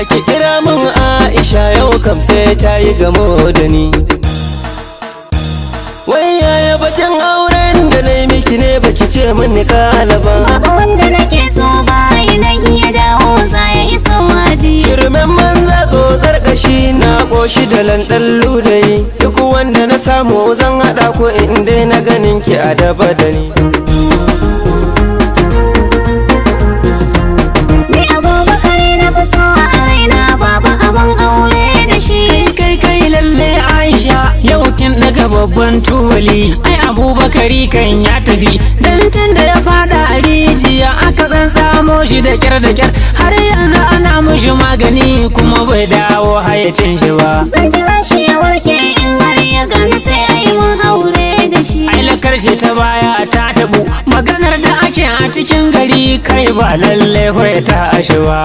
Yaya ki kira min Aisha yau kam sai ta yi gamo da ni. Wai yaya batun auren da na yi miki ne baki ce min kala ba. Baba wanda nake so ba idan ya dawo za ya iso waje. Shirmen manza tsotsar kashi na ƙoshi da lanɗan ludayi. Duk wanda na samu zan haɗa ko in dai na ganin ki a daba da ni. Ni Abubakar na fi so a raina baba abin aure da shi. Kai kai lalle Aisha yau kin daga babban tubali. Ai Abubakari kan ya tafi dan tun da ya fada a rijiya aka dan samo shi da kyar da kyar. Har yanzu ana mishi magani kuma bai dawo hayacin shi ba. Zan jira shi ya warke in har ya gane sai a yi mun aure da shi. Ai lakar shi ta baya ta tabu maganar da ake a cikin gari kai ba lalle fa ta ashi ba.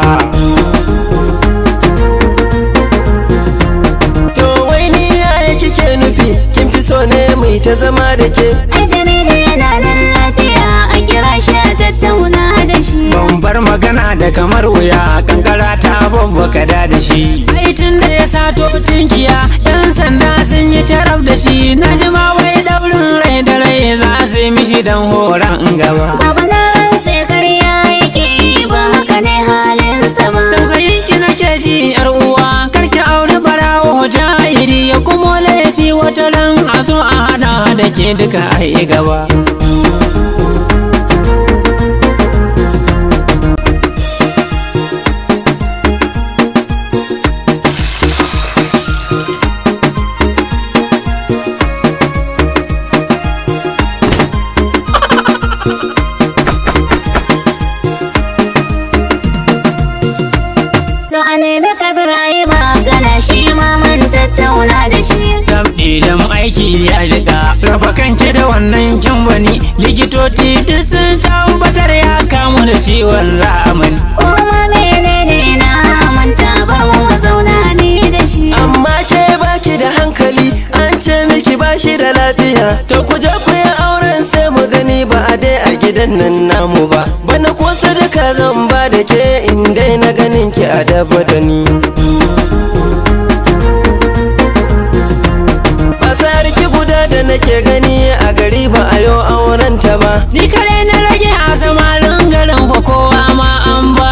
To wai ni yaya kike nufi kin fi so ne mai ta zama da ke. Ai Jamilu yana nan lafiya a kira shi a tattauna da shi. Ban bar magana da kamar wuya kankara ta babbaka da da shi. Ai tun da ya sato tinkiya yan sanda sun yi carab da shi. Na ji ma wai daurin rai da rai za su yi mishi dan horon gaba. Baba na rantse ƙarya yake yi ba haka ne halinsa ba. Tausayin ki nake ji yar uwa karki auri barawo jahiri ya kuma laifi wata ran a zo a hada da ke duka ai gaba. To a nemi Kabir a yi magana shi ma mun tattauna da shi. Idan aiki ya shiga raba kanki da wannan kin likitoci duk sun tabbatar ya kamu da ciwon zamani. Kuma menene na manta bar mu mu zauna ni da shi. Amma ke baki da hankali an ce miki bashi da lafiya. To ku je ku yi auren sai mu gani ba a dai a gidan nan namu ba. Bana ko sadaka zan ba da ke in dai na ganin ki a daba da ni. Basarki guda da nake gani a gari ba a yo auren ta ba. Ni kare na rage a samarin garin fa kowa ma an ba.